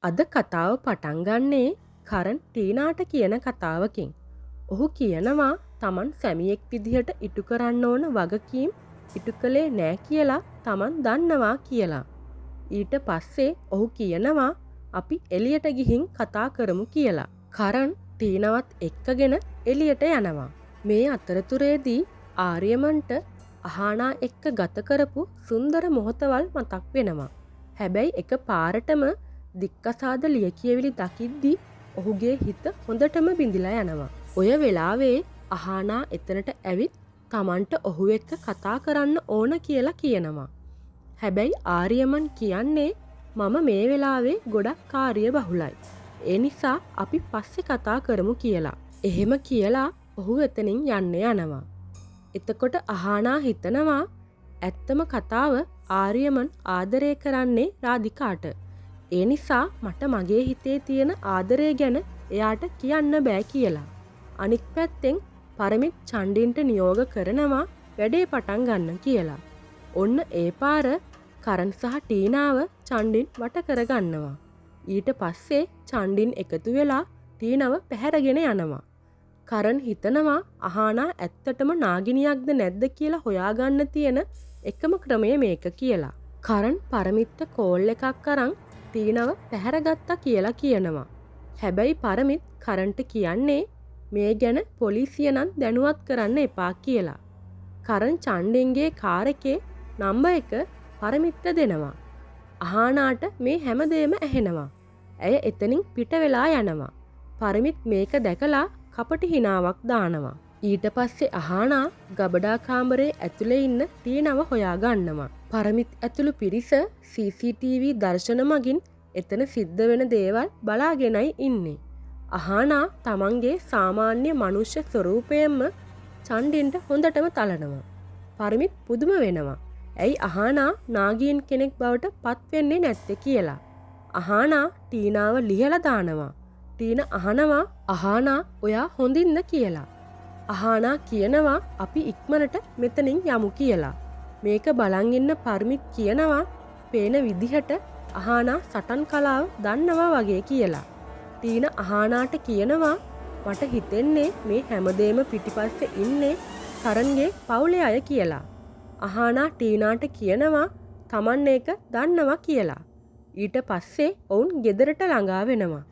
අද කතාව පටන් ගන්නේ කරන් ටීනාට කියන කතාවකින්. ඔහු කියනවා තමන් සැමියෙක් විදිහට ඉටු කරන්න ඕන වගකීම් ඉටු කළේ නෑ කියලා තමන් දන්නවා කියලා. ඊට පස්සේ ඔහු කියනවා අපි එළියට ගිහින් කතා කරමු කියලා. කරන් ටීනාවත් එක්කගෙන එළියට යනවා. මේ අතරතුරේදී ආර්යමන්ට අහානා එක්ක ගත කරපු සුන්දර මොහොතවල් මතක් වෙනවා. හැබැයි එක පාරටම දික්කසාද ලියකියවිලි දකිද්දි ඔහුගේ හිත හොඳටම බිඳිලා යනවා. ඔය වෙලාවේ අහානා එතනට ඇවිත් තමන්ට ඔහු එක්ක කතා කරන්න ඕන කියලා කියනවා. හැබැයි ආර්යමන් කියන්නේ මම මේ වෙලාවේ ගොඩක් කාර්ය බහුලයි. ඒ නිසා අපි පස්සේ කතා කරමු කියලා. එහෙම කියලා ඔහු එතනින් යන්න යනවා. එතකොට අහානා හිතනවා ඇත්තම කතාව ආර්යමන් ආදරය කරන්නේ රාධිකාට. ඒ නිසා මට මගේ හිතේ තියෙන ආදරය ගැන එයාට කියන්න බෑ කියලා. අනික් පැත්තෙන් පරමිත් චණ්ඩින්ට නියෝග කරනවා වැඩේ පටන් ගන්න කියලා. ඔන්න ඒ පාර කරන් සහ ටීනාව චණ්ඩින් වට කරගන්නවා. ඊට පස්සේ චණ්ඩින් එකතු වෙලා ටීනාව පැහැරගෙන යනවා. කරන් හිතනවා අහානා ඇත්තටම නාගිනියක්ද නැද්ද කියලා හොයාගන්න තියෙන එකම ක්‍රමය මේක කියලා. කරන් පරමිත්ට කෝල් එකක් අරන් ටීනාව පැහැරගත්තා කියලා කියනවා. හැබැයි පරමිත් කරන්ට කියන්නේ මේ ගැන පොලිසිය නම් දැනුවත් කරන්න එපා කියලා. කරන් චණ්ඩින්ගේ කාර් එකේ නම්බර් එක පරමිත්ට දෙනවා. අහානාට මේ හැමදේම ඇහෙනවා. ඇය එතනින් පිට වෙලා යනවා. පරමිත් මේක දැකලා කපටි හිනාවක් දානවා. ඊට පස්සේ අහානා ගබඩා කාමරේ ඇතුලේ ඉන්න ටීනාව හොයා ගන්නවා. පරමිත් ඇතුළු පිරිස CCTV දර්ශන මගින් එතන සිද්ධ වෙන දේවල් බලාගෙනයි ඉන්නේ. අහානා තමන්ගේ සාමාන්‍ය මනුෂ්‍ය ස්වරූපයෙන්ම චණ්ඩින්ට හොඳටම තලනවා. පරමිත් පුදුම වෙනවා. ඇයි අහානා නාගීන් කෙනෙක් බවට පත් වෙන්නේ නැත්තේ කියලා. අහානා ටීනාව ලිහලා දානවා. ටීනා අහනවා අහානා ඔයා හොඳින්ද කියලා. අහානා කියනවා අපි ඉක්මනට මෙතනින් යමු කියලා. මේක බලන් ඉන්න පර්මිත් කියනවා පේන විදිහට අහානා සටන් කලාව දන්නවා වගේ කියලා. ටීනා අහානාට කියනවා මට හිතෙන්නේ මේ හැමදේම පිටිපස්සේ ඉන්නේ කරන්ගේ පවුලේ අය කියලා. අහානා ටීනාට කියනවා තමන් ඒක දන්නවා කියලා. ඊට පස්සේ ඔවුන් ගෙදරට ළඟා වෙනවා.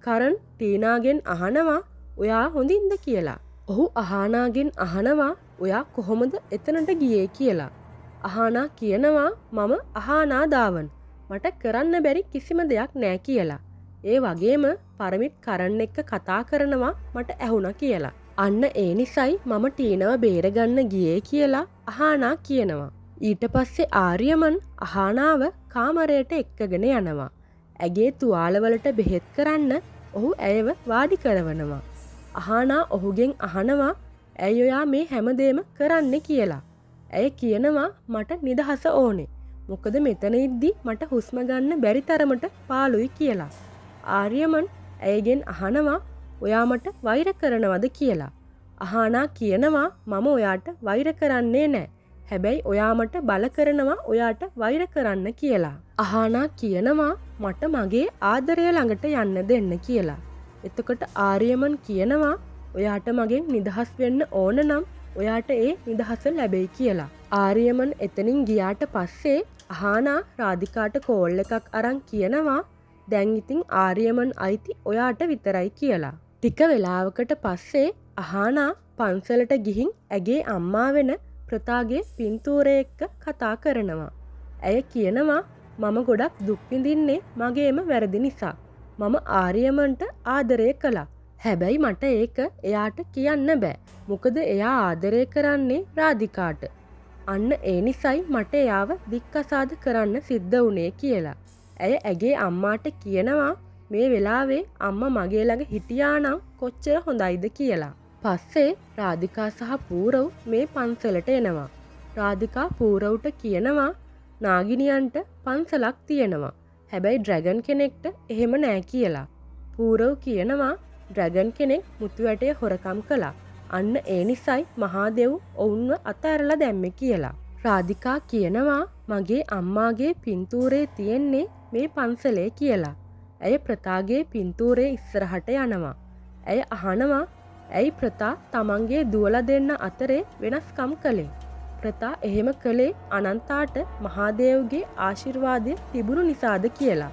කරන් ටීනාගෙන් අහනවා ඔයා හොඳින්ද කියලා. ඔහු අහානාගෙන් අහනවා ඔයා කොහොමද එතනට ගියේ කියලා. අහානා කියනවා මම අහානා දාවන්. මට කරන්න බැරි කිසිම දෙයක් නෑ කියලා. ඒ වගේම පරමිත් කරන් එක්ක කතා කරනවා මට ඇහුණා කියලා. අන්න ඒ නිසයි මම ටීනව බේරගන්න ගියේ කියලා අහානා කියනවා. ඊට පස්සේ ආර්යමන් අහානාව කාමරයට එක්කගෙන යනවා. ඇගේ තුවාලවලට බෙහෙත් කරන්න ඔහු ඇයව වාඩි කරවනවා. අහානා ඔහුගෙන් අහනවා ඇයි ඔයා මේ හැමදේම කරන්නේ කියලා. ඇය කියනවා මට නිදහස ඕනේ. මොකද මෙතන ඉද්දි මට හුස්ම ගන්න බැරි තරමට පාළුයි කියලා. ආර්යමන් ඇයගෙන් අහනවා ඔයා මට වෛර කරනවද කියලා. අහානා කියනවා මම ඔයාට වෛර කරන්නේ නෑ. හැබැයි ඔයා මට බල කරනවා ඔයාට වෛර කරන්න කියලා. අහානා කියනවා මට මගේ ආදරය ළඟට යන්න දෙන්න කියලා. එතකොට ආර්යමන් කියනවා ඔයාට මගෙන් නිදහස් වෙන්න ඕන නම් ඔයාට ඒ නිදහස ලැබෙයි කියලා. ආර්යමන් එතනින් ගියාට පස්සේ අහානා රාධිකාට කෝල් එකක් අරන් කියනවා දැන් ඉතින් ආර්යමන් අයිති ඔයාට විතරයි කියලා. ටික වෙලාවකට පස්සේ අහානා පන්සලට ගිහින් ඇගේ අම්මා වෙන ප්‍රතාගේ පින්තූරය එක්ක කතා කරනවා. ඇය කියනවා මම ගොඩක් දුක් විඳින්නේ මගේම වැරදි නිසා. මම ආර්යමන්ට ආදරය කළා. හැබැයි මට ඒක එයාට කියන්න බෑ. මොකද එයා ආදරය කරන්නේ රාධිකාට. අන්න ඒ නිසයි මට එයාව දික්කසාද කරන්න සිද්ධ වුණේ කියලා. ඇය ඇගේ අම්මාට කියනවා මේ වෙලාවේ අම්මා මගේ ළඟ හිටියා නම් කොච්චර හොඳයිද කියලා. පස්සේ රාධිකා සහ පූරව් මේ පන්සලට එනවා. රාධිකා පූරව්ට කියනවා නාගිනියන්ට පන්සලක් තියෙනවා. හැබැයි ඩ්‍රැගන් කෙනෙක්ට එහෙම නෑ කියලා. පූරව් කියනවා ඩ්‍රැගන් කෙනෙක් මුතු ඇටය හොරකම් කළා. අන්න ඒ නිසයි මහාදෙව් ඔවුන්ව අතහැරලා දැම්මේ කියලා. රාධිකා කියනවා මගේ අම්මාගේ පින්තූරේ තියෙන්නේ මේ පන්සලේ කියලා. ඇය ප්‍රතාගේ පින්තූරය ඉස්සරහට යනවා. ඇය අහනවා ඇයි ප්‍රතා තමන්ගේ දුවලා දෙන්න අතරේ වෙනස්කම් කළේ? ප්‍රතා එහෙම කළේ අනන්තාට මහාදේව්ගේ ආශිර්වාදය තිබුණු නිසාද කියලා.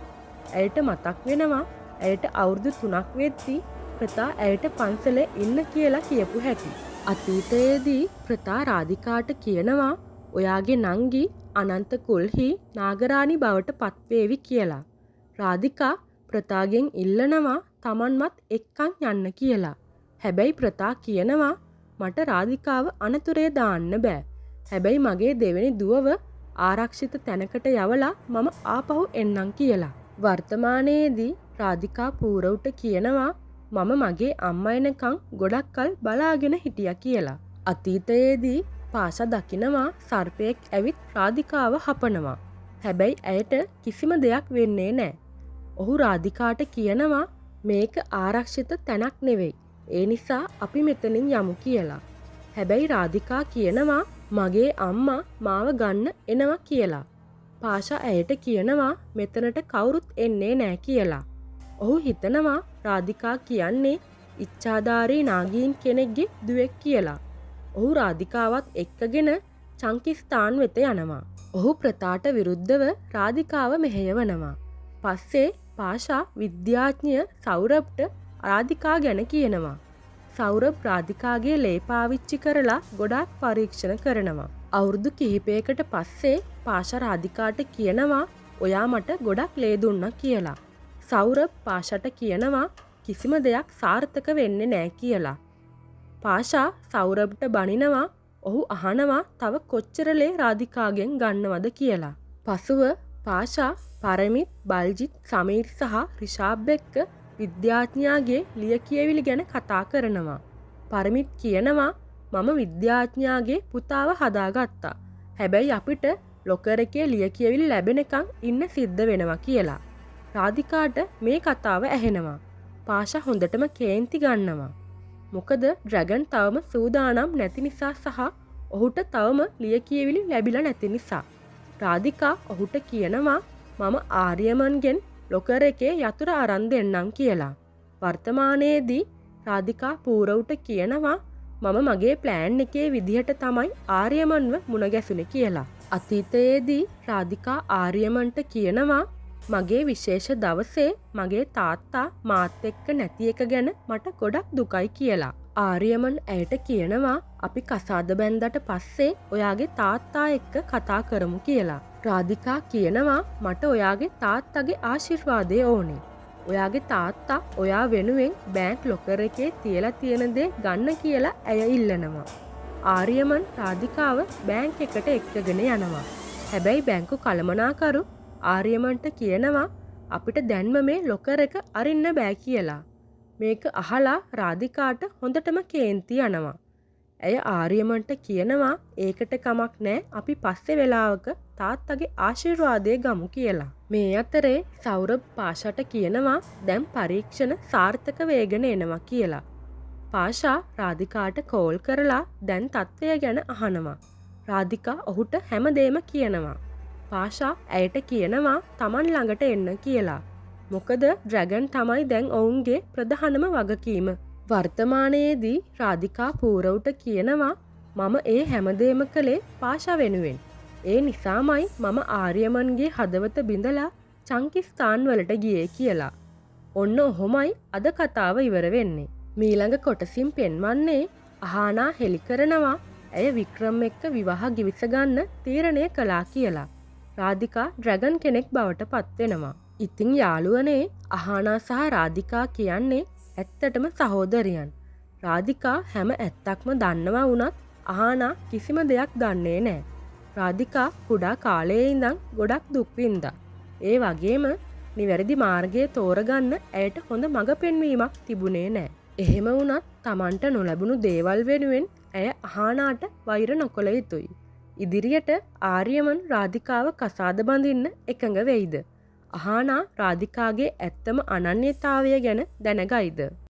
ඇයට මතක් වෙනවා ඇයට අවුරුදු 3ක් වෙද්දී ප්‍රතා ඇයට පන්සලේ ඉන්න කියලා කියපු හැටි. අතීතයේදී ප්‍රතා රාධිකාට කියනවා ඔයාගේ නංගි අනන්ත කුල්හි නාගරාණි බවට පත්වේවි කියලා. රාධිකා ප්‍රතාගෙන් ඉල්ලනවා තමන්වත් එක්කන් යන්න කියලා. හැබැයි ප්‍රතා කියනවා මට රාධිකාව අනතුරේ දාන්න බෑ. හැබැයි මගේ දෙවෙනි දුවව ආරක්ෂිත තැනකට යවලා මම ආපහු එන්නම් කියලා. වර්තමානයේදී රාධිකා පූරව්ට කියනවා මම මගේ අම්මා එනකන් ගොඩක් කල් බලාගෙන හිටියා කියලා. අතීතයේදී පාෂා දකිනවා සර්පයෙක් ඇවිත් රාධිකාව හපනවා. හැබැයි ඇයට කිසිම දෙයක් වෙන්නේ නෑ. ඔහු රාධිකාට කියනවා මේක ආරක්ෂිත තැනක් නෙවෙයි. ඒ නිසා අපි මෙතනින් යමු කියලා. හැබැයි රාධිකා කියනවා මගේ අම්මා මාව ගන්න එනවා කියලා. පාෂා ඇයට කියනවා මෙතනට කවුරුත් එන්නේ නෑ කියලා. ඔහු හිතනවා රාධිකා කියන්නේ ඉච්ඡාධාරී නාගීන් කෙනෙක්ගේ දුවෙක් කියලා. ඔහු රාධිකාවත් එක්කගෙන චංකිස්තාන් වෙත යනවා. ඔහු ප්‍රතාට විරුද්ධව රාධිකාව මෙහෙයවනවා. පස්සේ පාෂා විද්‍යාඥය සෞරභ්ට රාධිකා ගැන කියනවා. සෞරභ් රාධිකාගේ ලේ පාවිච්චි කරලා ගොඩාක් පරීක්ෂණ කරනවා. අවුරුදු කිහිපයකට පස්සේ පාෂා රාධිකාට කියනවා ඔයා මට ගොඩක් ලේ දුන්නා කියලා. සෞරභ් පාෂාට කියනවා කිසිම දෙයක් සාර්ථක වෙන්නේ නෑ කියලා. පාෂා සෞරභ්ට බනිනවා. ඔහු අහනවා තව කොච්චර ලේ රාධිකාගෙන් ගන්නවද කියලා. පසුව පාෂා පරමිත්, බල්ජිත්, සමීර් සහ රිෂාබ් එක්ක විද්‍යාඥයාගේ ලියකියවිලි ගැන කතා කරනවා. පරමිත් කියනවා මම විද්‍යාඥයාගේ පුතාව හදාගත්තා. හැබැයි අපිට ලොකර් එකේ ලියකියවිලි ලැබෙනකන් ඉන්න සිද්ධ වෙනවා කියලා. රාධිකාට මේ කතාව ඇහෙනවා. පාෂා හොඳටම කේන්ති ගන්නවා. මොකද ඩ්‍රැගන් තවම සූදානම් නැති නිසා සහ ඔහුට තවම ලියකියවිලි ලැබිලා නැති නිසා. රාධිකා ඔහුට කියනවා මම ආර්යමන්ගෙන් ලොකර් එකේ යතුර අරන් දෙන්නම් කියලා. වර්තමානයේදී රාධිකා පූරව්ට කියනවා මම මගේ ප්ලෑන් එකේ විදිහට තමයි ආර්යමන්ව මුණ ගැසුනේ කියලා. අතීතයේදී රාධිකා ආර්යමන්ට කියනවා මගේ විශේෂ දවසේ මගේ තාත්තා මාත් එක්ක නැති එක ගැන මට ගොඩක් දුකයි කියලා. ආර්යමන් ඇයට කියනවා අපි කසාද බැන්දට පස්සේ ඔයාගේ තාත්තා එක්ක කතා කරමු කියලා. රාධිකා කියනවා මට ඔයාගේ තාත්තගේ ආශිර්වාදය ඕනේ. ඔයාගේ තාත්තා ඔයා වෙනුවෙන් බැංක් ලොකර් එකේ තියලා තියෙන දේ ගන්න කියලා ඇය ඉල්ලනවා. ආර්යමන් රාධිකාව බැංක් එකට එක්කගෙන යනවා. හැබැයි බැංකු කළමනාකරු ආර්යමන්ට කියනවා අපිට දැන්ම මේ ලොකර් එක අරින්න බෑ කියලා. මේක අහලා රාධිකාට හොඳටම කේන්ති යනවා. ඇය ආර්යමන්ට කියනවා ඒකට කමක් නෑ අපි පස්සේ වෙලාවක තාත්තගේ ආශිර්වාදය ගමු කියලා. මේ අතරේ සෞරභ් පාෂාට කියනවා දැන් පරීක්ෂණ සාර්ථක වේගෙන එනවා කියලා. පාෂා රාධිකාට කෝල් කරලා දැන් තත්ත්වය ගැන අහනවා. රාධිකා ඔහුට හැමදේම කියනවා. පාෂා ඇයට කියනවා තමන් ළඟට එන්න කියලා. මොකද ඩ්‍රැගන් තමයි දැන් ඔවුන්ගේ ප්‍රධානම වගකීම. වර්තමානයේදී රාධිකා පූරව්ට කියනවා මම ඒ හැමදේම කළේ පාෂා වෙනුවෙන්. ඒ නිසාමයි මම ආර්යමන්ගේ හදවත බිඳලා චංකිස්තාන් වලට ගියේ කියලා. ඔන්න ඔහොමයි අද කතාව ඉවර වෙන්නේ. මීළඟ කොටසින් පෙන්වන්නේ අහානා හෙළි කරනවා ඇය වික්‍රම් එක්ක විවාහ ගිවිස ගන්න තීරණය කළා කියලා. රාධිකා ඩ්‍රැගන් කෙනෙක් බවට පත් වෙනවා. ඉතින් යාළුවනේ අහානා සහ රාධිකා කියන්නේ ඇත්තටම සහෝදරියන්. රාධිකා හැම ඇත්තක්ම දන්නවා වුණත් අහානා කිසිම දෙයක් දන්නේ නෑ. රාධිකා කුඩා කාලයේ ඉඳන් ගොඩක් දුක් විඳා. ඒ වගේම නිවැරදි මාර්ගය තෝරගන්න ඇයට හොඳ මඟ පෙන්වීමක් තිබුණේ නෑ. එහෙම වුණත් තමන්ට නොලැබුණු දේවල් වෙනුවෙන් ඇය අහානාට වෛර නොකළ යුතුයි. ඉදිරියට ආර්යමන් රාධිකාව කසාද බඳින්න එකඟ වෙයිද? අහානා රාධිකාගේ ඇත්තම අනන්‍යතාවය ගැන දැනගයිද?